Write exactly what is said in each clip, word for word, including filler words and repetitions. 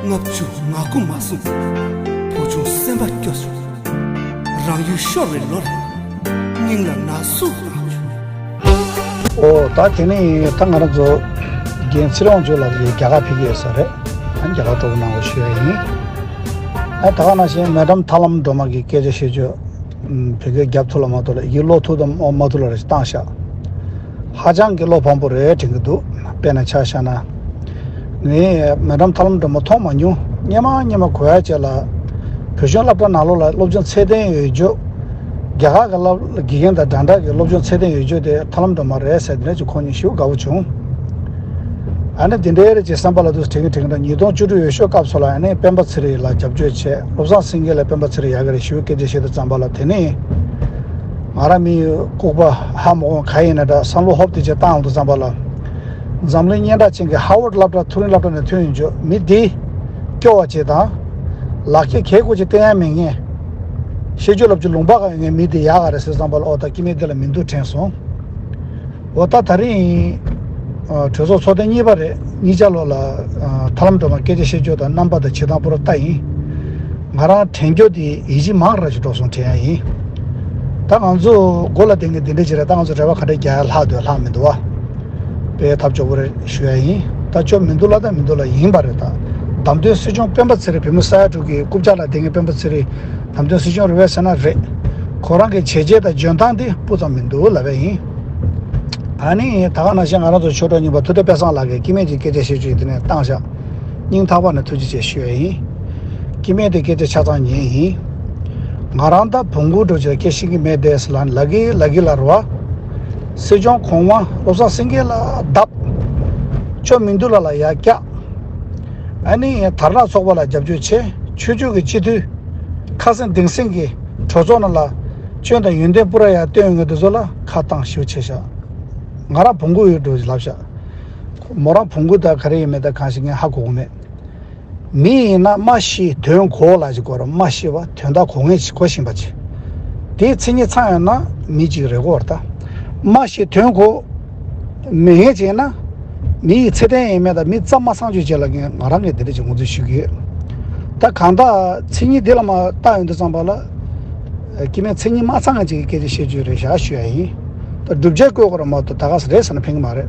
ལྔ་བཅུ་ང་དགུ་མ་སོང་། བུ་ཆུང་སེམས་པ་སྐྱོ་བྱུང་། རང་ཡུལ་ཤོར་བའི་ལོར། སྙིང་ལ་ན་ཟུག་བཏང་བྱུང་། ཨོ་ད་དེ་ནས་ད་ང་རང་ཚོ་རྒན་ཚེ་རིང་དབང་ཕྱུག་ལགས་ཀྱིས་རྒྱ་གར་ཕེབས་ཀྱི་ཡོད་ས་རེད། ཨ་རྒྱ་གར་སྤྲོ་པོ་གནང་བ་ཞུ་ཡ་ཡིན། ཨ་ད་ག་ནང་བཞིན་མེ་ཌམ་ཐར་ལམ་སྒྲོལ་མ་གི་སྐད་ཆ་བཤད་རྒྱུ། བོད་སྐད་རྒྱབ་ཐུབ་ལ་མ་ཐུབ་ལ་ཡིག་ཀློག་ཐུབ་དང་མ་ཐུབ་ལ་རེ་བཏང་ཤག་ཧ་ཅང་གི་བློ་ཕམ་པོ་རེད་དྲན་གྱི་འདུག་དཔེར་ན་ཆ་བཞག་ན། ངས་མེ་ཌམ་ཐར་ལམ་སྒྲོལ་མ་མཐོང་མ་མྱོང་། སྙེ་མ་སྙེ་མ་གོ་ཡ་བྱས་ལ། བོད་གཞུང་སློབ་གྲྭ་ནང་ལོགས་ལ་སློབ་སྦྱོང་ཚད་ལྡན་ཡོད་རྒྱུ། རྒྱ་གར་གྱི་སློབ་དགེ་རྒན་དང་འདྲ་འདྲ་གི་སློབ་སྦྱོང་ཚད་ལྡན་ཡོད་རྒྱུ་དེ་ཐར་ལམ་སྒྲོལ་མ་རེད་ཟེར་དེ་འདྲ་ཅིག་གོ་མྱོང་། ཞེ་པོ་དགའ་བོ་བྱུང་། ཨ་ནི་དེ་འདྲའི་རེད་ཅེས་བསམ་པ་ལ་འདུག་དྲན་གྱི་དྲན་གྱི་འདུག་ཉིས་སྟོང་བཅུ་དྲུག་འོས་ཤོག་སྐབས་སུ་ལ་ཨ་ནི་སྤེན་པ་ཚེ་རིང་ལ་རྒྱབ་སྐྱོར་བྱས། བློ་བཟང་སེང་གེ་ལ་སྤེན་པ་ཚེ་རིང་ཡག་གི་རེད་ཞེ་པོ་སྐད་ཆ་བཤད་དུས་ཙམ་པ་ལ་དེ་ནས་ང་རང་མི་ལྐུགས་པ་ཧ་མ་གོ་ག་ཡིན་ན་འདྲ་བསམ་བློ་ཧོབ་དེ་ཅིག་བཏང་ཡོང་དུས་ཙམ་པ་ལ། འཛམ་གླིང་སྙན་གྲགས་ཅན་གྱི་ཧར་ཝརཌ་སློབ་གྲྭ་མཐོ་རིམ་སློབ་གྲྭ་ནས་ཐོན་ཡོང་རྒྱུ་མི་འདི་སྐྱོ་བ་ཅིག་དང་། ལག་ཁྱེར་གལ་དགོས་ཅིག་བསྟན་ཡ་མེད་མཁན། ཤེས་རྒྱུད་སློབ་ཀྱི་ལུང་པ་ག་ཡོད་མཁན་མི་འདི་ཡག་ག་རེད་ཟེར་ཙམ་པ་ལ་ཨོ་ད་སྐྱེ་དམན་འདི་ལ་མི་འདུག་དྲན་སོང་། འོ་ད་ད་རིང་གྲོས་ཚོགས་ཚོགས་ཐེངས་གཉིས་པ་རེད། གཉིས་ཆ་ལོ་ལ་ཐར་ལམ་སྒྲོལ་མ་སྐད་ཆ་བཤད་རྒྱུ་དང་རྣམ་པ་དང་བྱེད་སྟངས་པོ་ར་ལྟ་ཡིན། ང་རང་དྲན་རྒྱུ་དེ་ཡིད་ཆེས་མང་ར་ཞིག་འགྲོ་སོང་དྲན་ཡ་ཡིན། ད་ང་ཚོ་མགོ་ལ་དེང་གི་འདི་འདྲ་ཅིག་རེད། ད་ང་ཚོ་རེ་བ་ག་འདྲ་རྒྱག་ཡ་ལྷག་འདུག་ལྷག་མི་འདུག་བ། དཔེ་ཐབས་སྐྱོ་པོ་རེད་ཞུ་ཡ་ཡིན། ད་ཅོ་མི་འདུག་ལ་ད་མི་འདུག་ལ་ཡིན་པ་རེད། ད་བདམས་ཐོན་སྲིད་སྐྱོང་སྤེན་པ་ཚེ་རིང་བོད་མི་ས་ཡ་དྲུག་གི་རྐུབ་བཀྱག་ལ་དེང་གི་སྤེན་པ་ཚེ་རིང་བདམས་ཐོན་སྲིད་སྐྱོང་རེད་པས་ཟེར་ན་རེད། ཁོ་རང་གི་བྱས་རྗེས་དང་འཇོན་ཐང་དེ་སྤུ་ཙམ་མི་འདུག་ལབ་པ་ཡིན། ཨ་ནི་ད་ག་ནང་བཞིན་ང་རང་ཚོ་ཆོས་གྲོགས་རྙིང་པ་ཐུབ་བསྟན་དཔལ་བཟང་ལགས་ཀྱིས་སྐྱེ་དམན་གྱི་སྐད་ཆ་བཤད་རྒྱུ་ཡིན། དེ་ནས་བཏང་བཞག་སྙིང་ཐག་པ་ནས་ཐུགས་རྗེ་ཆེ་ཞུ་ཡ་ཡིན། སྐྱེ་དམན་དེ་སྐད་ཆ་ཆ་ཚང་ཉན་ཡིན། ང་རང་ད་བོང་གུ་འགྲོ་ཆེད་སྐད་ཤེས་ཀྱི་མེད་དེ་ལ་ལ་གི་ལ་གི་ལ་རུ་བ། སྲིད་སྐྱོང་གོང་མ་བློ་བཟང་སེང་གེ་ལ་བརྡབ། ཅོ་མི་འདུག་ལ་ལ་ཡ་སྐྱག་ཨ་ནི་དར་ནག་ཚོགས་པ་ལ་རྒྱབ་སྐྱོར་བྱེད། ཆོས་ཕྱོགས་ཀྱི་སྤྱི་འཐུས། ཁ་སེང་ལྡིང་སེང་གི་གྲོས་ཚོགས་ནང་ལ་སྐྱོན་དང་ཡོན་ཏན་པུ་ར་ཡ་བཏོན་ཡོང་མཁན་དེ་ཚོ་ལ་ཁ་བཏང་ཞེ་པོ་བྱས་ཤག་ང་རང་བོང་གུ་ཡོད་འགྲོ་ལབ་ཤག་མོ་རང་བོང་གུ་ད་ག་རེ་ཡིན་མེད་ད་གང་ཞིག་ངས་ཧ་གོ་གི་མེད། མི་ཡིན་ན་སྨྲ་ཤེས་དོན་གོ་ལ་ཞིག་གོ་ར་སྨྲ་ཤེས་པ་དོན་དག་གོ་མཁན་ཞིག་གོ་ཤེས་པ་ཅིག་དེའི་མཚན་ཉིད་ཚང་ཡོད་ན་མི་གཅིག་རེད་གོ་ར་ད། སྨྲ་ཤེས་དོན་གོ་མེད་མཁན་ཅིག་ཡིན་ན། མི་ཡི་ཚེ་བརྟན་ཡིན་མེད་དང་མི་ཙམ་མ་སང་བརྗོད་བྱེད་ལ་ངས་ང་རང་གིས་འདི་འདྲ་ཅིག་ངོས་འཛིན་ཞུ་གི་ཡོད། ད་གང་ལྟར་མཚན་ཉིད་འདི་ལ་མ་བལྟ་ཡོང་དུས་ཙམ་པ་ལ། སྐྱེ་དམན་མཚན་ཉིད་མ་ཚང་ང་ཅིག་གི་སྐད་ཆ་བཤད་རྒྱུ་རེད་ཤག་ཞུ་ཡ་ཡིན། ད་བསྒྲུབ་བྱ་བཀོད་དགོས་ར་མ་གཏོགས་ད་ག་ས་རེད་ཟེར་ན་ཕན་གི་མ་རེད།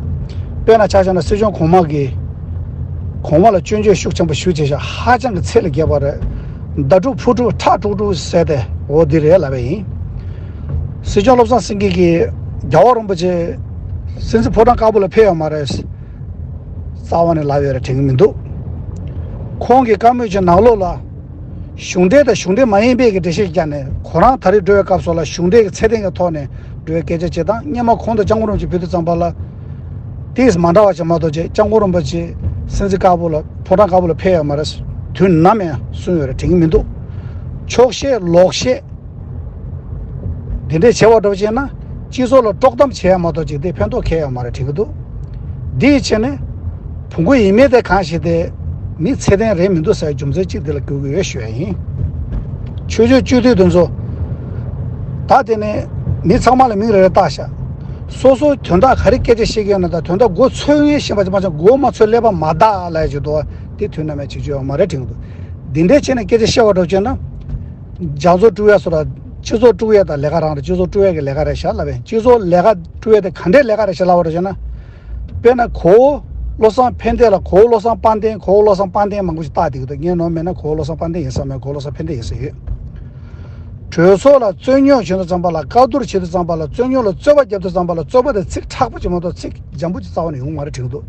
དཔེར་ན་ཆ་བཞག་ན་སྲིད་སྐྱོང་གོང་མ་གིས། གོང་མ་ལ་སྐྱོན་བརྗོད་ཤུགས་ཆེན་པོ་ཞུ་བྱས་ཤག་ཧ་ཅང་གི་ཚད་ལས་བརྒལ་བ་རེད། མདའ་དཀྲུག་ཕུ་དཀྲུག་ཁྲག་དཀྲུག་དཀྲུག་ཟེར་ཏེ་འོ་འདི་རེད་ལབ་པ་ཡིན། སྲིད་སྐྱོང་བློ་བཟང་སེང་གེ་གིས་རྒྱལ་བ་རིན་པོ་ཆེ་སྲིད་འཛིན་ཕོ་བྲང་དཀར་པོ་ལ་ཕེབས་ཡོད་མ་རེད། རྩ་བ་ནས་ལབ་ཡོད་རེད་དྲན་གི་མི་འདུག་ཁོང་གིས་བཀའ་མོལ་གྱི་ནང་ལོགས་ལ། གཞུང་འབྲེལ་དང་གཞུང་འབྲེལ་མ་ཡིན་པའི་གི་འགྲེལ་བཤད་བརྒྱབ་ནས་ཁོ་རང་ད་རེས་འགྲོ་བའི་སྐབས་སུ་ལ་གཞུང་འབྲེལ་གྱི་ཚད་ལྡན་གྱི་ཐོག་ནས་འགྲོ་བའི་སྐད་ཆ་བྱེད་སྟངས་སྔོན་མ་གོང་དུ་སྐྱབས་མགོན་རིན་པོ་ཆེ་ཕེབས་དུས་ཙམ་པ་ལ། དེས་མ་འདྲ་བ་ཞིག་མ་གཏོགས་ཅེས་སྐྱབས་མགོན་རིན་པོ་ཆེ་སྲིད་འཛིན་དཀར་པོ་ལ་ཕོ་བྲང་དཀར་པོ་ལ་ཕེབས་ཡོད་མ་རེད། དུས་ནམ་ཡང་གསུངས་ཡོད་རེད་དྲན་གི་མི་འདུག་ཆོག་བཤད་ལོག་བཤད། འདི་འདྲས་བྱས་པ་འགྲོ་བྱས་ན་སྤྱི་ཚོགས་ལ་དཀྲོག་གཏམ་བྱས་ཡ་མ་གཏོགས་ཅིག་དེ་ཕན་ཐོགས་ཁེལ་ཡོད་མ་རེད་དྲན་གི་འདུག་འདིའི་ཆེད་ནས་བོང་གུ་ཡིན་མིན་དེ་གང་ཞིག་དེ་མི་ཚད་ལྡན་རེད་མི་འདུག་ཟེར་རྒྱུ་མཚན་གཅིག་འདི་ལ་གོ་གི་ཡོད་ཞུ་ཡ་ཡིན། ཆོས་ཕྱོགས་སྤྱི་འཐུས་དེ་ཚོ། ད་དེ་ནས་མི་ཚང་མ་ལ་མིང་རེ་རེ་བཏགས་ཤག་སོ་སོའི་དོན་དག་ག་རེ་སྐད་ཆ་བཤད་ཀྱི་ཡོད་ན་ད་དོན་དག་མགོ་ཚོས་མཁན་ཤེས་པ་ཅིག་མ་ཆགས་མགོ་མ་ཚོས་ཀླད་པ་མ་བདག་ལབ་ཡ་ཅིག་འདུག་བ། དེ་དུས་ནམ་ཡང་བྱེད་རྒྱུ་ཡོད་མ་རེད་དྲན་གི་འདུག་འདི་འདྲའི་ཆེད་ནས་སྐད་ཆ་བཤད་པ་འགྲོ་བྱས་ན། རྒྱ་མཚོ་དཀྲུག་ཡ་སོགས་དང་སྤྱི་ཚོགས་དཀྲུག་ཡ་དང་ལས་ཀ་རང་རེད། སྤྱི་ཚོགས་དཀྲུག་ཡ་གི་ལས་ཀ་རེད་ཤག་ལབ་པས་སྤྱི་ཚོགས་ལས་ཀ་དཀྲུག་ཡ་དེ་ག་འདྲའི་ལས་ཀ་རེད་ཤག་ལབ་པ་འགྲོ་བྱས་ན། དཔེར་ན་གོ་བོ་བློ་བཟང་ཕན་བདེ་ལ་གོ་བོ་བློ་བཟང་དཔལ་ལྡན་གོ་བོ་བློ་བཟང་དཔལ་ལྡན་མང་པོ་ཞིག་བཏགས་བསྡད་ཀྱི་འདུག་ངས་ནོར་མེད་ན་གོ་བོ་བློ་བཟང་དཔལ་ལྡན་ཡིན་ས་མེད་གོ་བོ་བློ་བཟང་ཕན་བདེ་ཡིན་ས་ཡོད། གྲོས་ཚོགས་ལ་རྩོད་རྙོག་བྱེད་དུས་ཙམ་པ་ལ་བཀའ་བསྡུར་བྱེད་དུས་ཙམ་པ་ལ་རྩོད་རྙོག་ལ་རྩོད་པ་རྒྱབ་དུས་ཙམ་པ་ལ་རྩོད་པ་དེ་ཚིག་དྲག་པོ་ཅིག་མ་གཏོགས་ཚིག་འཇམ་པོ་ཅིག་རྩ་བ་ནས་ཡོང་མ་རེད་དྲན་གྱི་འདུག་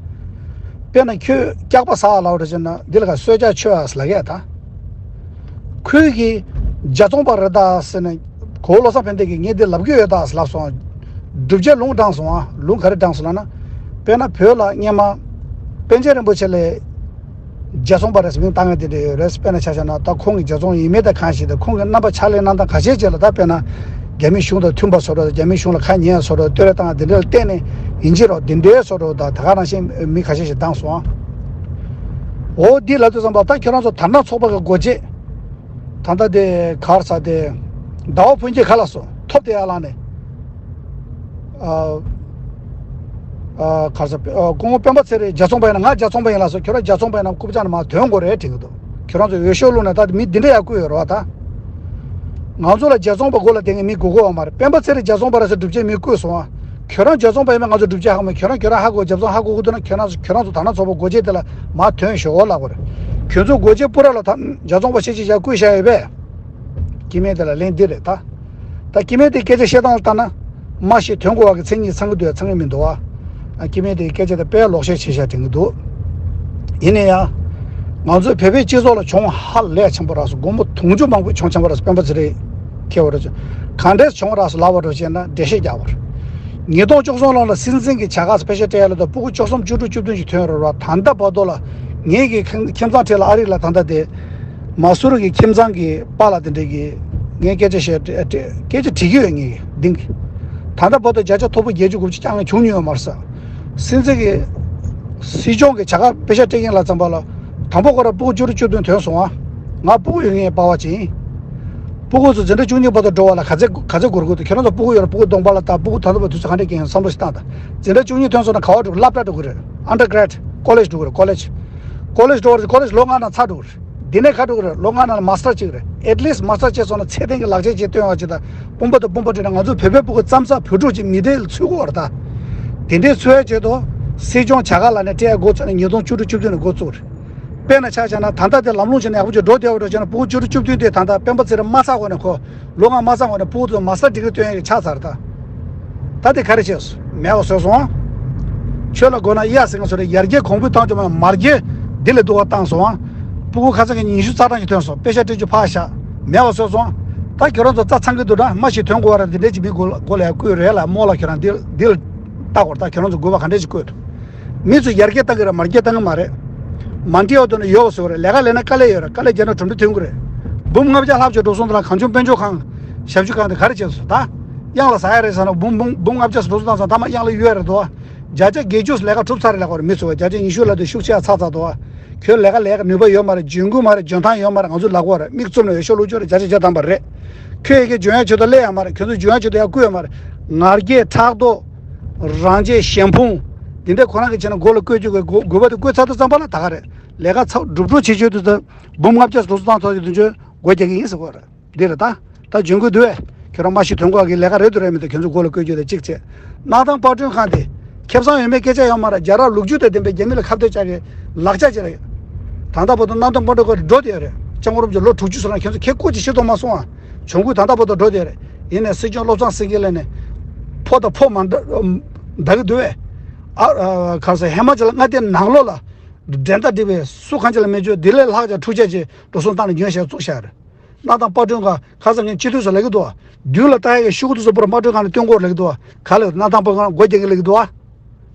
དཔེར་ན་ཁྱོད་སྐྱག་པ་ཟ་ལབ་རེད་ཟེར་ན་འདི་ལ་ག་གསོལ་ཇ་མཆོད་ཨ་ཟེར་ལབ་ཡ་ད། ཁོས་ཀྱིས་རྒྱ་ཚོང་པ་རེད་ད་ཟེར་ནས་གོ་བོ་བློ་བཟང་ཕན་བདེ་གིས་ངས་འདི་ལབ་ཀྱི་ཡོད་ད་ཟེར་ལབ་སོང་། བསྒྲུབ་བྱ་ལུང་དྲངས་སོང་ཨ། ལུང་ག་རེ་དྲངས་སོང་ལབ་ན། དཔེར་ན་བོད་ལ་སྔོན་མ་པཎ་ཆེན་རིན་པོ་ཆེ་ལས་རྒྱ་ཚོང་པ་རེད་ཟེར་མིང་བཏགས་མཁན་དེ་འདྲ་ཡོད་རེད། དཔེར་ན་ཆ་བཞག་ན་ད་ཁོང་གི་རྒྱ་ཚོང་ཡིན་མིན་དང་གང་ཞིག་དང་ཁོང་གི་རྣམ་པ་ཕྱག་ལས་གནང་སྟངས་ག་ཅིའི་ཆེད་ལ་ད་དཔེར་ན་རྒྱ་མི་གཞུང་དང་མཐུན་པ་བཟོ་འདྲ་རྒྱ་མི་གཞུང་ལ་ཁ་ཉན་ཡ་བཟོ་འདྲ་བསྟོད་ར་བཏང་དེ་འདྲ་ལ་བརྟེན་ནས་ཡིན་གཅིག་རོགས་འདི་འདྲའི་བཟོ་འདྲ་དང་ད་ག་ནང་བཞིན་མི་ཁ་ཤས་ཤིག་བཏང་སོང་ཨ། འོ་འདི་ལབ་དུས་ཙམ་པ་ད་ཁྱོད་རང་ཚོ་དར་ནག་ཚོགས་པ་གི་འགོ་བྱེད། ད་ལྟ་དེ་ག་རེ་ཟེར་དེ། ཟླ་བ་ཕུན་སྐྱིད་ག་ལ་སོང་ཐོབ་དེ་ཡར་ལངས་ནས། ཨ། ཨ་ག་རེ་ཟེར། ཨ་སྐུ་ངོ་སྤེན་པ་ཚེ་རིང་རྒྱལ་ཚོང་པ་ཡིན་ན། ང་རྒྱལ་ཚོང་པ་ཡིན་ལགས་སོ། ཁྱོད་རང་རྒྱལ་ཚོང་པ་ཡིན་ན་རྐུབ་བཀྱག་ནས་མར་ཐོན་དགོས་རེད་དྲན་གྱི་འདུག་ཁྱོད་རང་ཚོ་འོས་ཤོག་བླུགས་ནས་ད་མི་འདི་འདྲ་ཡར་བསྐོས་ཡོད་རེད་བ་ད། ང་ཚོ་ལ་རྒྱལ་ཚོང་པ་སྒོ་ལ་བསྡད་མཁན་མི་དགོས་ཀྱི་ཡོད་མ་རེད། སྤེན་པ་ཚེ་རིང་རྒྱལ་ཚོང་པ་རེད་ཟེར་སྒྲུབ་བྱེད་མི་བསྐོས་སོང་ཨ། ཁྱོད་རང་རྒྱལ་ཚོང་པ་ཡིན་ན་ང་ཚོ་སྒྲུབ་བྱེད་ཧ་གོ་མེད། ཁྱོད་རང་ཁྱོད་རང་ཧ་གོ། རྒྱལ་ཚོང་ཧ་གོ་གི་འདུག་ན་ཁྱོད་རང་ཁྱོད་རང་ཚོ་དར་ནག་ཚོགས་པ་སྒོ་འབྱེད་དེ་ལ་མར་ཐོན་ཞོག་ལབ་དགོས་རེད། ཁྱོད་ཚོ་སྒོ་འབྱེད་སྤུ་ར་ལ་ད་རྒྱལ་ཚོང་པ་ཤེས་བྱེད་བྱ་བསྐོས་བཞག་ཡོད་པས། སྐྱེ་དམན་དེ་ལ་ལན་འདི་རེད་ད། ད་སྐྱེ་དམན་དེ་སྐད་ཆ་བཤད་སྟངས་ལ་ལྟ་ན། མ་ཤེས་དོན་གོ་བ་གི་མཚན་ཉིད་ཚང་གི་འདུག་ཡ་ཚང་གི་མི་འདུག་བ། ཨ་སྐྱེ་དམན་དེའི་སྐད་ཆ་དེ་དཔེ་ལོག་བཤད་བྱེད་བཞག་དྲན་གྱི་འདུག་ཡིན་ན་ཡང་། ང་ཚོའི་བོད་པའི་སྤྱི་ཚོགས་ལ་གྱོང་ཧ་ལས་ཆེན་པོ་རག་སོང་། སྒོར་མོ་དུང་ཕྱུར་མང་པོ་གྱོང་ཆེན་པོ་རག་སོང་། སྤེན་པ་ཚེ་རིང་ཁྱེད་བར་ག་འདྲས་གྱོང་རག་སོང་ལབ་པ་འགྲོ་བྱས་ན་འགྲེལ་བཤད་རྒྱག་པར། ཉིས་སྟོང་བཅུ་གསུམ་ལོ་ལ་སྲིད་འཛིན་གྱི་བྱ་དགའ་པེ་ཤག་སྤྲད་ཡ་ལ་ད་ཕྲུ་གུ་བཅུ་གསུམ་བཅུ་དྲུག་བཅུ་བདུན་ཞིག་ཐོན་རེད་བ། ད་ལྟ་བར་དུ་ལ་ངེད་ཀྱི་ཁྱིམ་ཁྱིམ་ཚང་ཁྲིད་ལ་ཨ་རི་ལ་ད་ལྟ་དེ། མ་སུ་རི་གི་ཁྱིམ་ཚང་གི་པཱ་ལགས་དེ་འདྲས་ཀྱིས་ངས་སྐད་ཆ་བཤད། སྐད་ཆ་དྲིས་ཀྱི་ཡོད། ངས་འདིང་གི། ད་ལྟ་བར་དུ་བརྒྱ་ཆ་མཐོ་པོ་བརྒྱད་ཅུ་དགུ་བཅུ་བསྐྱངས་མཁན་བྱུང་མྱོང་ཡོད་མ་རེད་ཟེར། སྲིད་འཛིན་གྱི་སྲིད་སྐྱོང་གི་བྱ་དགའ་པེ་ཤག་སྤྲད་མཁན་ལ་ཙམ་པ་ལ། དང་པོ་ཁོ་རང་ཕྲུ་གུ་བཅུ་དྲུག་བཅུ་བདུན་ཐོན་སོང་ཨ། ང་ཕྲུ་གུ་ཡོད་མཁན་པཱ་ལགས་ཅིག་ཡིན། ཕྲུ་གུ་ཚོ་འཛིན་གྲྭ་བཅུ་གཉིས་བར་དུ་འགྲོ་བ་ལ་ག་ཚད་ག་ཚད་འགོར་དགོས་འདུག་ཁྱེད་རང་ཚོ་ཕྲུ་གུ་ཡོད་ན་ཕྲུ་གུ་གདོང་པ་ལ་ལྟ། ཕྲུ་གུ་ད་ལྟ་བར་དུས་ཚོད་ག་འདྲས་སྐྱེལ་ཡོང་བསམ་བློ་ཞིག་བཏང་དང་། འཛིན་གྲྭ་བཅུ་གཉིས་ཐོན་སོང་ན་ག་པར་འགྲོ། སློབ་གྲྭ་འགྲོ་གི་རེད། ཨན་ཌར་གྷ་རེཌ་ཀོ་ལེཇ་འགྲོ་གི་རེད། ཀོ་ལེཇ། ཀོ་ལེཇ་འགྲོ་བར་ཀོ་ལེཇ་ལོ་ལྔ་ནང་ཚར་འགྲོ་གི་རེད། འདི་ནས་ག་འགྲོ་གི་རེད། ལོ་ལྔ་ནང་ལ་མ་སི་ཊར་བྱེད་ཀྱི་རེད། ཨེཊ་ལིསྚ་མ་སི་ཊར་བྱས་སོང་ན་ཚད་ལྡན་གྱི་ལག་ཁྱེར་ཅིག་སྟོན་ཡག་ཅིག་དང་། དཔུང་པ་དང་དཔུང་པ་སྤྲད་ན་ང་ཚོའི་བོད་པའི་ཕྲུ་གུ་ཙམ་ཟ་བོད་ཕྲུག་ཅིག་མི་སྡེ་ལ་ཚུད་ཀྱི་ཡོད་རེད་ད། དེ་འདྲའི་ཚུད་ཡག་ཆེད་དུ་སྲིད་སྐྱོང་བྱ་དགའ་ལབ་ནས་སྤྲད་ཡག་འགོ་བཙུགས་ནས་ཉིས་སྟོང་བཅུ་དྲུག་བཅུ་བདུན་ནས་འགོ་བཙུགས་རེད། དཔེར་ན་ཆ་བཞག་ན་ད་ལྟ་དེ་ལམ་ལྷོང་བྱས་ནས་ཡག་པོ་ཅིག་འགྲོ་བསྡད་ཡོད་འགྲོ་བྱས་ན། ཕྲུ་གུ་བཅུ་དྲུག་བཅུ་བདུན་དེ་ད་ལྟ་སྤེན་པ་ཚེ་རིང་མ་ཚར་གོང་ནས། ཁོ་ལོ་ལྔ་མ་ཚར་གོང་ནས་ཕྲུ་གུ་ཚོ་མ་སི་ཊར་ཌིག་རི་སྟོན་ཡག་གི་ཆགས་ཚར་ད། ད་དེ་ག་རེ་བྱས་སོང་། མེད་པ་བཟོས་སོང་། ཆོས་ལ་དགོས་ན་གཡའ་ཟིན་ང་ཚོ་རེད། ཡར་རྒྱས་གོང་འཕེལ་བཏང་ཆོག་མ་མར་རྒྱས་འདི་ལས་སྡུག་པ་བཏང་སོང་ཨ། ཕྲུ་གུ་ཁ་སང་གི་ཉི་ཤུ་རྩ་གྲངས་ཤིག་ཐོན་སོང་། པེ་ཤག་སྤྲད་རྒྱུ་ཕར་བཞག་མེད་པ་བཟོས་སོང་། ད་ཁྱོད་རང་ཚོ་རྩ་ཚང་གི་འདུག་ན། མ་ཞིག་ཐོན་དགོས་པ་རེད། འདི་འདྲས་ཅིག་མི་དགོས་ལ་དགོས་ལ་ཡ་བསྐོས་རེད་ལ་རྨོ་ལ། ཁྱོད་རང་འདི་འདི་ལ་ལྟ་དགོས་རེད། ད་ཁྱོད་རང་ཚོ་དགོས་པ་ག་འདྲས་ཅིག་བསྐོས་འདུག་མི་ཚོ་ཡར་རྒྱས་བཏང་གི་རེད། མར་རྒྱས་བཏང་གི་མ་རེད། མ་འདྲིས་པ་འདུག་ན་ཡོད་པ་བཟོས་རེད། ལས་ཀ་ལས་ན་དཀའ་ལས་ཡོད་རེད། དཀའ་ལས་བརྒྱབ་ན་གྲུབ་འབྲས་ཐོན་གི་རེད། འབུམ་ལྔ་བརྒྱ་ལྷག་ཅིག་འགྲོ་སོང་དེ་ལ་གངས་ལྗོངས་དཔལ་འབྱོར་ཁང་ཞབས་ཞུ་ཁང་དེ་ག་རེ་བྱས་སོང་། ད་གཡང་ལ་ཟ་ཡ་རེད་ཟེར་ན་འབུམ་འབུམ་འབུམ་ལྔ་བརྒྱ་ཙམ་འགྲོ་སོང་བཏང་སོང་། ད་མ་གཡང་ལ་གཡུག་ཡ་རེད་འདུག་བ། བརྒྱ་ཆ་བརྒྱད་ཅུ་ལས་ཀ་གྲུབ་ཚར་རེད་ལབ་དགོས་རེད། མི་ཚོ་བརྒྱ་ཆ་ཉི་ཤུ་ལ་དེ་ཤུགས་ཆེ་ཚ་ཚ་འདུག་བ། ཁྱོད་ལས་ཀ་ལས་ཀ་ནུས་པ་ཡོད་མ་རེད། འཇོན་གུ་མ་རེད། འཇོན་ཐང་ཡོད་མ་རེད། ང་ཚོ་ལབ་དགོས་རེད། མིག་བཙུམ་ནས་འོས་ཤོག་བླུགས་ཆོག་རེད། བརྒྱ་ཆ་བརྒྱ་ཐམ་པ་རེད། ཁྱོད་ཡི་གེ་འཇོན་ཡ་ཆེད་དུ་སླེབས་ཡ་མ་རེད། ཁྱོད་ཚོ་འཇོན་ཡ་ཆེད་དུ་ཡར་བསྐུལ་ཡ་མ་རེད། ང་རྒྱལ་ཕྲག་དོག་རང་ཆེ་ཞེན་ཕུང་། འདི་འདྲ་ཁོ་རང་གི་བྱས་ན་མགོ་ལ་བསྐོས་རྒྱུ་གི་དགོས་དགོས་པ་དེ་བསྐོས་ཚར་དུས་ཙམ་པ་ལ་ད་ག་རེད། ལས་ཀ་ཚ་སྒྲུབ་སྒྲུབ་བྱེད་ཆོག་དུས་ཙམ་འབུམ་ལྔ་བརྒྱ་ཙམ་འགྲོ་སོང་བཏང་ཐོག་གི་དུས་ཚོད་སྒོ་རྒྱག་གི་ཡིན་ཟེར་གོ་རེད། འདི་རེད་ད། ད་འཇོན་གི་འདུག་བས། ཁྱོད་རང་མ་ཤི་དོན་གོ་གི་ལས་ཀ་རེད་འདུག་རེད་མི་འདུག་ཁྱོད་ཚོ་མགོ་ལ་བསྐོས་རྒྱུ་དེ་གཅིག་བྱས། གནའ་ཐང་པར་སྐྲུན་ཁང་དེ། ཁེ་བཟང་ཡོད་མེད་སྐད་ཆ་ཡོད་མ་རེད། རྒྱལ་རབས་ལོ་རྒྱུས་དང་ལྡན་པའི་རྒྱ་མི་ལ་ཁ་གཏད་བཅག་གི་ལག་ཆ་ཅིག་རེད། ད་ལྟ་བར་དུ་གནའ་ཐང་པར་སྐྲུན་ཁང་དེ་འགྲོ་བསྡད་ཡོད་རེད། སྤྱང་པོ་རུམ་གྱི་ལོ་དྲུག་ཅུ་སོང་ན་ཁྱོད་ཚོ་ཁེ་བཀོད་ཅིག་ཤེས་རྟོགས་མ་སོང་ཨ། གྱོང་གུད་ད་ལྟ་བར་དུ་འགྲོ་བསྡད་ཡོད་རེད། ཡིན་ནའི་སྲིད་སྐྱོང་བློ་བཟང་སེང་གེ་ལགས་ནས་ཕོ་དང་ཕོ་མ་འདྲ་འདྲ་གི་འདུག་བས། ཨ་ཨ་ག་རེ་ཟེར། ཧི་མ་ཅལ་མངའ་སྡེ་ནང་ལོགས་ལ་འགྲན་ཟླ་འགྲིག་པའི་སུ་གང་ཅི་ལ་མེད་རྒྱུ། འདི་ལས་ལྷག་ཅིག་འཁྲུག་ཆ་ཅིག་འགྲོ་སོང་བཏང་ནས་ཉོས་བཞག་བཙུགས་བཞག་རེད། གནའ་ཐང་པར་སྐྲུན་ཁང་ཁ་སང་ངས་སྤྱི་འཐུས་སུ་ལབ་ཀྱི་འདུག་བ། མདུན་ལ་ལྟ་ཡག་གི་ཤོག་གུ་དེ་ཚོ་པུ་ར་པར་སྐྲུན་ཁང་ནས་སྟོན་དགོས་ལབ་ཀྱི་འདུག་བ། ག་ལ་གནའ་ཐང་པར་སྐྲུན་ཁང་སྒོ་རྒྱག་གི་ལབ་ཀྱི་འདུག་བ།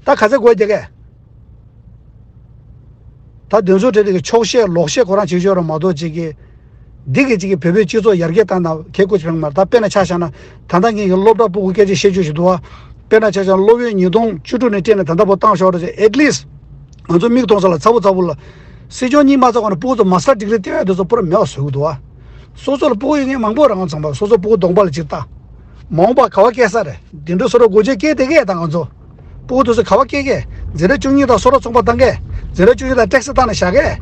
ད་ག་ཚད་སྒོ་རྒྱག་གས། ད་དེ་ཚོ་གྲས་དེ་གི་འཁྱོག་བཤད་ལོག་བཤད་ཁོ་རང་བྱེད་ཆོག་ར་མ་གཏོགས་ཅིག་གི། འདི་གི་ཅིག་གི་བོད་པའི་སྤྱི་ཚོགས་ཡར་རྒྱས་བཏང་ན་ཁེ་བཀོད་ཕན་མ་རེད། ད་དཔེར་ན་ཆ་བཞག་ན་ད་ལྟ་ངེད་ཀྱི་སློབ་གྲྭ་ཕྲུ་གུ་སྐད་ཆ་བཤད་རྒྱུ་ཞིག་འདུག་བ། དཔེར་ན་ཆ་བཞག་ན་སློབ་ཡོན་ཉིས་སྟོང་བཅུ་དྲུག་ནས་སྤྲད་ནས་ད་ལྟ་བར་བཏང་ཤོག་ར་ཅིག་ཨེཊ་ལིསྚ། ང་ཚོ་མིག་མཐོང་ས་ལ་ཚ་པོ་ཚ་པོ་ལ། སྲིད་སྐྱོང་གཉིས་མ་ཚར་གོང་ནས་ཕྲུ་གུ་ཚོ་མ་སི་ཊར་ཌིག་རི་སྟེར་ཡ་དེ་ཚོ་པུ་ར་མེད་པ་བཟོ་གི་འདུག་བ། སོ་སོ་ལ་ཕྲུ་གུ་ཡོད་མཁན་མང་པོ་རང་ཚང་མ་སོ་སོ་ཕྲུ་གུ་གདོང་པ་ལ་ཅིག་ལྟ། མ་འོངས་པ་ག་བ་སྐྱེལ་ས་རེད། འདི་འདྲ་སོ་ར་སྒོ་འབྱེད་སྐྱེལ་བསྡད་གས་ད་ང་ཚོ། ཕྲུ་གུ་དེ་ཚོ་ག་བ་སྐྱེལ་གས། འཛིན་གྲྭ་བཅུ་གཉིས་དང་སོ་ར་ཚོང་པ་བཏང་གས། འཛིན་གྲྭ་བཅུ་གཉིས་དང་ཊེག་སི་བཏང་ནས་བཞག་གས།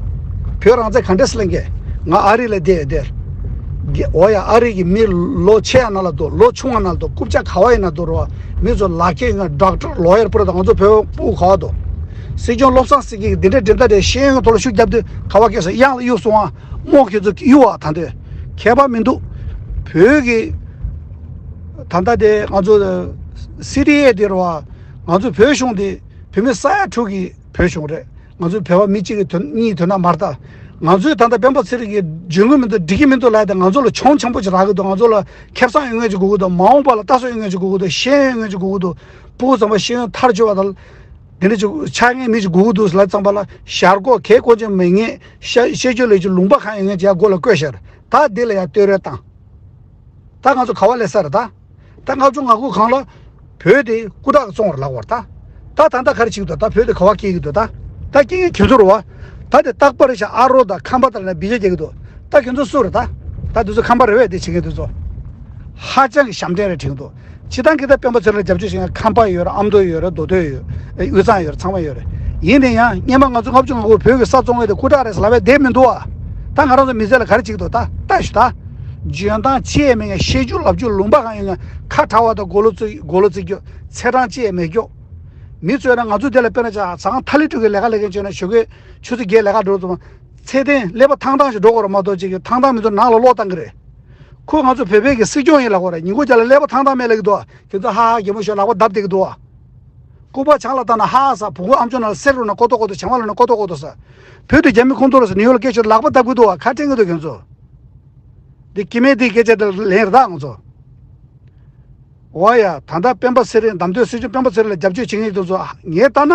བོད་རང་བཙན་ག་འདྲས་ལེན་གས། ང་ཨ་རི་ལ་བསྡད་ཡོད་དེ། འོ་ཡ་ཨ་རི་གི་མི་ལོ་ཆེ་ཡ་ན་ལ་འདུག་ལོ་ཆུང་བ་ན་ལ་འདུག་རྐུབ་བཀྱག་ག་བ་ཡིན་ན་འདུག་རོ། མི་ཚོ་ལག་ཁྱེར་ཡོད་མཁན་ཌོག་ཊར་ལོ་ཡར་པུ་ར་དང་ང་ཚོ་བོད་ཕྲུ་གུ་ག་བ་འདུག་སྲིད་སྐྱོང་བློ་བཟང་སེང་གེ་གིས་འདི་འདྲའི་འགྲན་ཟླ་དེ་ཤེས་ཡོན་གྱི་ཐོག་ལ་ཤུགས་བརྒྱབ་དུས་ག་བ་སྐྱེལ་སོང་། གཡང་ལ་གཡུགས་སོང་ཨ། རྨོ་ཁྱོད་ཚོ་གཡུག་ཨ། ད་འདོད་ཁྱད་པར་མི་འདུག་བོད་ཀྱི་ད་ལྟ་དེ་ང་ཚོ་སི་ཊི་ཨེ་དེ་རེད་བ། ང་ཚོ་བོད་གཞུང་དེ་བོད་མི་ས་ཡ་དྲུག་གི་བོད་གཞུང་རེད། ང་ཚོ་བོད་པ་མི་གཅིག་གི་དོན་གཉིས་དོན་དག་མ་རེད་ད། ང་ཚོས་ད་ལྟ་སྤེན་པ་ཚེ་རིང་གིས་འཇོན་གི་མི་འདུག་འགྲིག་གི་མི་འདུག་ལབ་ཡ་དེ་ང་ཚོ་ལ་གྱོང་ཆེན་པོ་ཅིག་རག་གི་འདུག་ང་ཚོ་ལ་ཁེ་བཟང་ཡོད་མཁན་ཅིག་དགོས་ཀྱི་འདུག་མ་འོངས་པ་ལ་ལྟ་ཚོད་ཡོད་མཁན་ཅིག་དགོས་ཀྱི་འདུག་ཤེས་ཡོན་ཡོད་མཁན་ཅིག་དགོས་ཀྱི་འདུག་ཕྲུ་གུ་ཚང་མ་ཤེས་ཡོན་མཐར་ཕྱིན་པ་དང་། དེ་འདྲ་ཅིག་ཆགས་མཁན་མི་ཅིག་དགོས་ཀྱི་འདུག་ལབ་ཙམ་པ་ལ་ཞར་ཁོག་གལ་ཁོ་ཅན་མེད་མཁན། ཤ་ཤེས་རྒྱུ་ལས་ཀྱི་ལུང་པ་གང་ཡོད་མཁན་ཅིག་ཡར་མགོ་ལ་བསྐོས་ཤར། ད་འདི་ལ་ཡར་བསྟོད་ར་བཏང་། ད་ང་ཚོ་ག་བ་སླེབས་ས་རེད་ད། ད་ལྔ་བཅུ་ང་དགུ་གང་ལ་བོད་དེ་སྐུ་དྲག་བཙོང་བར་ལག་བར་ད། ད་ད་ལྟ་ག་རེ་བྱེད་ཀྱི་འདུག་ད་བོད་དེ་ག་བ་སྐྱེལ་གྱི་འདུག་ད། ད་སྐྱེལ་མཁན་ཁྱོད་ཚོ་རེད་བ། ད་དེ་རྟག་པར་ཤ་ཨ་རོ་དང་ཁམས་པ་དང་ལ་འབི་ཇ་རྒྱག་གི་འདུག་ད་ཁྱོད་ཚོ་སུ་རེད་ད། ད་དེ་ཚོ་ཁམས་པ་རེད་བས་དེ་བྱེད་མཁན་དེ་ཚོ། ཧ་ཅང་གི་ཞབས་འདྲེན་རེ་དྲན་འདུག་སྤྱིར་བཏང་གི་ད་སྤེན་པ་ཚེ་རིང་ལ་རྒྱབ་སྐྱོར་བྱེད་མཁན་ཁམས་པ་ཡོད་རེད། ཨ་མདོ་ཡོད་རེད། མདོ་སྟོད་ཡོད་རེད། དབུས་གཙང་ཡོད་རེད། ཚང་མ་ཡོད་རེད། ཡིན་ན་ཡང་སྔོན་མ་ང་ཚོ་ལྔ་བཅུ་ང་དགུ་བོད་ཀྱི་ས་བཙོང་མཁན་དེ་སྐུ་དྲག་རེད་ཟེར་ལབ་པ་བསྡད་མི་འདུག་ཨ། ད་ང་རང་ཚོ་མི་ཚེ་ལ་ག་རེ་བྱེད་ཀྱི་འདུག་ད་ལྟ་ཞུ་ད། འཇོན་ཐང་ཅི་ཡང་མེད་མཁན། བཤད་རྒྱུ་ལབ་རྒྱུ་ལུང་པ་གང་ཡོད་མཁན། ཁ་གྲག་པ་དང་མགོ་ལོག་རྩེ་མགོ་ལོག་རྩེ་རྒྱུ། ཚེས་གྲངས་ཅི་ཡང་མེད་རྒྱུ། མི་ཚོས་ན་ང་ཚོ་དེ་ལ་དཔེར་ན་ཆ་ཚང་ཐ་ལི་ཀྲུ་གི་ལས་ཀ་ལས་མཁན་བྱས་ན་ཞོགས་ཀས་ཆུ་ཚོད་བརྒྱད་ལས་ཀ་འགྲོ་ཙམ། ཚེ་བརྟན་ཀླད་པ་ཐང་ཐང་ཞིག་འགྲོ་དགོས་རེད་མ་གཏོགས་ཅིག་གི་ཐང་ཐང་མི་ཚོ་ནང་ལ་གློག་བཏང་གི་རེད། ཁོ་ང་ཚོ་བོད་པའི་གི་སྲིད་སྐྱོང་ཡིན་ལབ་དགོས་རེད། ཉིན་གུང་རྒྱབ་ལ་ཀླད་པ་ཐང་ཐང་མེད་ལབ་ཀྱི་འདུག་ཁྱེད་ཚོ་ཧ་ཧ་གད་མོ་ཤོར་ལག་པ་བརྡབ་བསྡད་ཀྱི་འདུག་སྐུ་པར་བྱང་ལ་བཏང་ན་ཧ་ཧ་ཟ། བུ་གུ་ཨམ་ཅོག་ནང་ལ་གསེར་རུ་ན་ཀོ་ཏོ་ཀོ་ཏོ། བྱང་བ་ལ་ན་ཀོ་ཏོ་ཀོ་ཏོ་ཟ། བོད་དུ་རྒྱ་མི་ཁོང་ཚོ་ལ་ནིའུ་ཡོག་སྐད་ཆ་ལག་པ་བརྡབ་ཀྱི་འདུག་ཁ་དྲན་གྱི་འདུག་ཁྱེད་ཚོ། འདི་སྐྱེ་དམན་འདིའི་སྐད་ཆ་དེ་ལན་རེད་ད་ང་ཚོ། འོ་ཡ། ད་ལྟ་སྤེན་པ་ཚེ་རིང་བདམས་ཐོན་སྲིད་སྐྱོང་སྤེན་པ་ཚེ་རིང་ལ་རྒྱབ་སྐྱོར་བྱེད་མཁན་དེ་ཚོ་ངས་ལྟ་ན་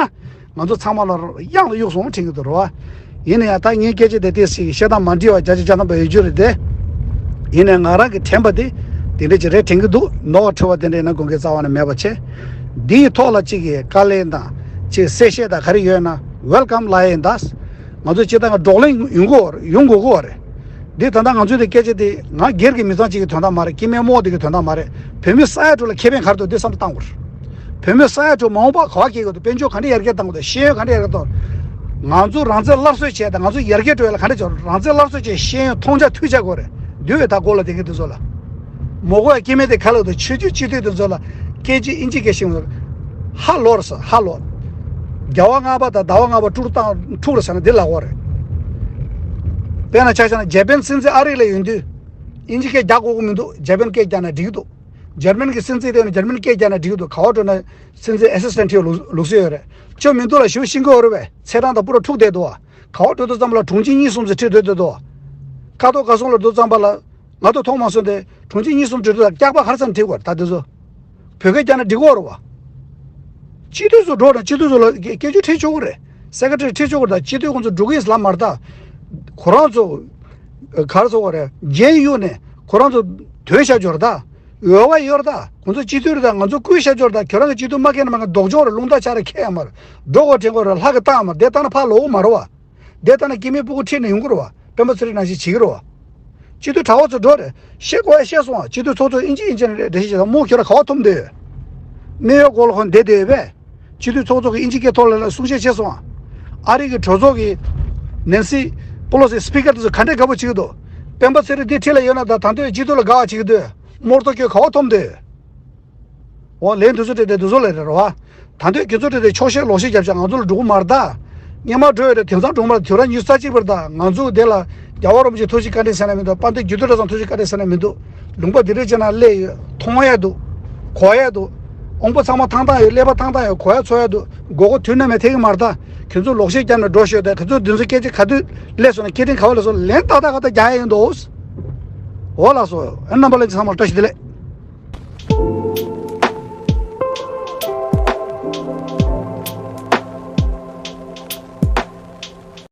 ང་ཚོ་ཚང་མ་ལ་གཡང་ལ་གཡུག་སོང་དྲན་གྱི་འདུག་རེད་བ། ཡིན་ན་ཡང་ད་ངའི་སྐད་ཆ་དེ་ཏོག་ཙམ་བཤད་སྟངས་མ་འགྲིག་པ་བརྒྱ་ཆ་བརྒྱ་ཐམ་པ་ཡོད་རྒྱུ་རེད་དེ། ཡིན་ནའི་ང་རང་གི་དྲན་པ་དེ་དེ་འདྲ་ཅིག་རེད་དྲན་གྱི་འདུག་ནོར་འཁྲུལ་བ་དེ་འདྲ་ཡིན་ན་དགོངས་འགལ་རྩ་བ་ནས་མེད་པ་བྱས། འདིའི་ཐོག་ལ་གཅིག་གི་བཀའ་ལན་དང་གཅིག་གསལ་བཤད་དང་ག་རེ་ཡོད་ན་ཝེལ་ཀམ་ལབ་ཡིན་ད། ང་ཚོ་སྤྱིར་བཏང་གི་བགྲོ་གླེང་ཡོང་དགོས་རེད། ཡོང་དགོས་ཀྱི་རེད། འདི་ད་ལྟ་ང་ཚོའི་འདི་སྐད་ཆ་འདི་ང་སྒེར་གྱི་མི་ཚང་གཅིག་གི་དོན་དག་མ་རེད། སྐྱེ་དམན་རྨོ་འདི་གི་དོན་དག་མ་རེད། བོད་མི་ས་ཡ་དྲུག་ལ་ཁེ་ཕན་ག་རེ་འདུག་འདི་བསམ་བློ་བཏང་དགོས་རེད། བོད་མི་ས་ཡ་དྲུག་མ་འོངས་པ་ག་པར་སྐྱེལ་དགོས་འདུག་དཔལ་འབྱོར་ག་འདྲ་ཡར་རྒྱས་བཏང་དགོས་འདུག་ཤེས་ཡོན་ག་འདྲ་ཡར་རྒྱས་གཏོང་། ང་ཚོ་རང་བཙན་སླར་གསོ་བྱས་དང་ང་ཚོ་ཡར་རྒྱས་འགྲོ་ཡ་ལ་ག་འདྲ་བྱེད། རང་བཙན་སླར་གསོ་བྱས་ཤེས་ཡོན་མཐོང་རྒྱ་ཐོས་རྒྱ་དགོས་རེད། འདུལ་བའི་ད་སྒོ་ལ་བསྡད་མཁན་འདི་ཚོ་ལ། མོ་གོ་ཡ་སྐྱེ་དམན་དེ་ག་ལ་འདུག་ཆོས་བརྒྱུད་སྤྱི་འཐུས་དེ་ཚོ་ལ་སྐད་ཅིག་ཨིན་ཇི་སྐད་ཤེས་ཡོང་། ཧ་ལོ་རེད་ཟེར་ཧ་ལོ། རྒྱལ་བ་ལྔ་པ་དང་ཟླ་བ་ལྔ་པ་དཀྲུག་བཏང་འཁྲུག་རེད་ཟེར་ན་འདི་ལབ་དགོས་རེད། དཔེར་ན་ཆ་བཞག་ན་ཇ་པན་སྲིད་འཛིན་ཨ་རི་ལ་ཡོང་དུས་ཨིན་ཇི་སྐད་རྒྱག་དགོས་ཀྱི་མི་འདུག་ཇ་པན་སྐད་རྒྱག་ན་འགྲིག་གི་འདུག་འཇར་མན་གྱི་སྲིད་འཛིན་དེ་ནི་འཇར་མན་སྐད་རྒྱག་ན་འགྲིག་གི་འདུག་ག་པར་འགྲོ་ན་སྲིད་འཛིན་ཨེ་སི་སི་ཊན་ཊི་ཡོད་ལུགས་ལུགས་སྲོལ་ཡོད་རེད། ཅོ་མི་འདུག་ལ་ཞུ་ཤེས་ཀྱི་ཡོད་རེད་པས། ཚེས་གྲངས་དང་པུ་ར་འཁྲུག་བསྡད་འདུག་ག་པར་འགྲོ་དུས་ཙམ་པ་ལ་དྲུང་ཆེ་གཉིས་གསུམ་ཙམ་ཁྲིད་སྡོད་བསྡད་འདུག་ཀ་ཐོག་བཀའ་ཚོགས་ལ་འགྲོ་དུས་ཙམ་པ་ལ་ང་ཚོ་མཐོང་མ་སོང་སྟེ་དྲུང་ཆེ་གཉིས་གསུམ་ཁྲིད་དུས་ལ་སྐྱག་པ་ག་རེ་ཙམ་ཁྲིད་དགོས་རེད་ད་དེ་ཚོ། བོད་སྐད་རྒྱག་ན་འགྲིག་གི་ཡོད་རེད་པ། སྤྱི་འཐུས་ཚོ་འགྲོ་ན་སྤྱི་འཐུས་ཚོ་ལ་སྐད་སྐད་ཆ་ཁྲིད་ཆོག་གི་རེད། སེ་ཀེ་ཊ་རི་ཁྲིད་ཆོག་གི་རེད། ད་སྤྱི་འཐུས་ཁོང་ཚོ་འགྲོ་གི་ཡིན་ལབ་མ་རེད་ད། ཁོ་རང་ཚོ་ག་རེ་ཟེར་དགོས་རེད། རྒྱན་གཡུགས་ནས་ཁོ་རང་ཚོ་དོན་བྱ་རྒྱུ་རེད་ད། འོས་པ་ཡོད་རེད་ད། ཁོང་ཚོ་སྤྱི་འཐུས་རེད་ད། ང་ཚོ་བསྐོས་བཞག་ཆོག་རེད་ད། ཁྱོད་རང་གི་སྤྱི་འཐུས་མ་འཁེལ་ན་མ་འཁེལ་ལྡོག་ཕྱོགས་རེད། རླུང་རྟ་ཆ་རེ་འཁེལ་ཡ་མ་རེད། འགྲོ་དགོས་དྲན་དགོས་རེད། ལྷ་གིས་བཏང་ཡ་མ་རེད། དེ་བཏང་ན་ཕར་ལོག་གི་མ་རེད་པ། དེ་བཏང་ན་སྐྱེ་དམན་སྤུ་གུ་ཁྲིད་ནས་ཡོང་གི་རེད་པ། སྤེན་པ་ཚེ་རིང་ནང་བཞིན་བྱེད་ཀྱི་རེད་པ། སྤྱི་འཐུས་གྲྭ་པ་ཚོ་འགྲོ་རེད། བཤད་དགོས་ཡ་བཤད་སོང་བ། སྤྱི་འཐུས་ཚོགས་གཙོ་ཨིན་ཇི་ནས་འགྲེལ་བཤད་བྱེད་དང་། མོ་ཁྱོད་རང་ག་པར་འཐུམ་བསྡད་ཡོད། གནད་ཡོད་སྐོར་ལ་ཁོང་བསྡད་བསྡད་ཡོད་པས། སྤྱི་འཐུས་ཚོགས་གཙོ་གིས་ཨིན་ཇི་སྐད་ཐོག་ལ་གསུང་བཤད་བྱས་སོང་ཨ། ཨ་རི་གི་གྲོས་ཚོགས་ཀྱི་ནན་སི་པེ་ལོ་སི་སི་པི་ཀར་དེ་ཚོ་ག་འདྲས་དགའ་པོ་བྱེད་ཀྱི་འདུག་སྤེན་པ་ཚེ་རིང་འདི་འཁྲིས་ལ་ཡོད་ན་ད་ད་འདོད་སྤྱི་འཐུས་ལ་དགའ་བ་བྱེད་ཀྱི་འདུག་རྨོ་ཏོ་ཁྱོད་ག་པར་འཐུམ་འདོད། འོ་ལན་དེ་ཚོ་སྤྲད་དེ་དེ་ཚོ་ལ་རེད་རོ་བ། ད་འདོད་ཁྱེད་ཚོ་སྤྲད་དེ་ཆོག་ཤེས་ལོག་ཤེས་རྒྱབ་བྱ་ང་ཚོ་ལ་འགྲོ་གི་མ་རེད་ད། སྔོན་མ་འགྲོ་ཡོད་རེད། དེང་སང་འགྲོ་གི་མ་རེད། དུས་རབས་ཉི་ཤུ་རྩ་གཅིག་པ་རེད་ད། ང་ཚོ་འདི་ལ་རྒྱལ་བ་རིན་པོ་ཆེ་ཐུགས་རྗེ་བཀའ་དྲིན་གསལ་ན་མི་འདུག་དཔལ་ལྡན་རྒྱུད་སྟོད་གྲྭ་ཚང་ཐུགས་རྗེ་བཀའ་དྲིན་གསལ་ན་མི་འདུག་ལུང་པ་འདི་འདྲས་བྱས་ན་སླེབས་ཡོད། མཐོང་ཡ་འདུག་གོ་ཡ་འདུག་དབང་པོ་ཚང་མ་ཐང་ཐང་ཡོད། ཀླད་པ་ཐང་ཐང་ཡོད། གོ་ཡ་ཚོར་ཡ་འདུག་མགོ་སྐོར་དུས་ནམ་ཡང་ཐེབས་ཀྱི་མ་རེད་ད། ཁྱོད་ཚོ་ལོག་བཤད་རྒྱབ་ནས་འགྲོ་ཤོག་ད་ཁྱོད་ཚོ་འདི་ཚོ་སྐད་ཆ་ག་དུས་སླེབས་སོང་ན་སྐད་འཕྲིན་ག་པར་སླེབས་སོང་ལན་ཏག་ཏག་ག་ད་རྒྱག་ཡ་ཡིན་འདུག་འོ་ལགས་སོ། ཨ་རྣམ་པ་ལྷན་རྒྱས་ཚང་མར་བཀྲ་ཤིས་བདེ་ལེགས།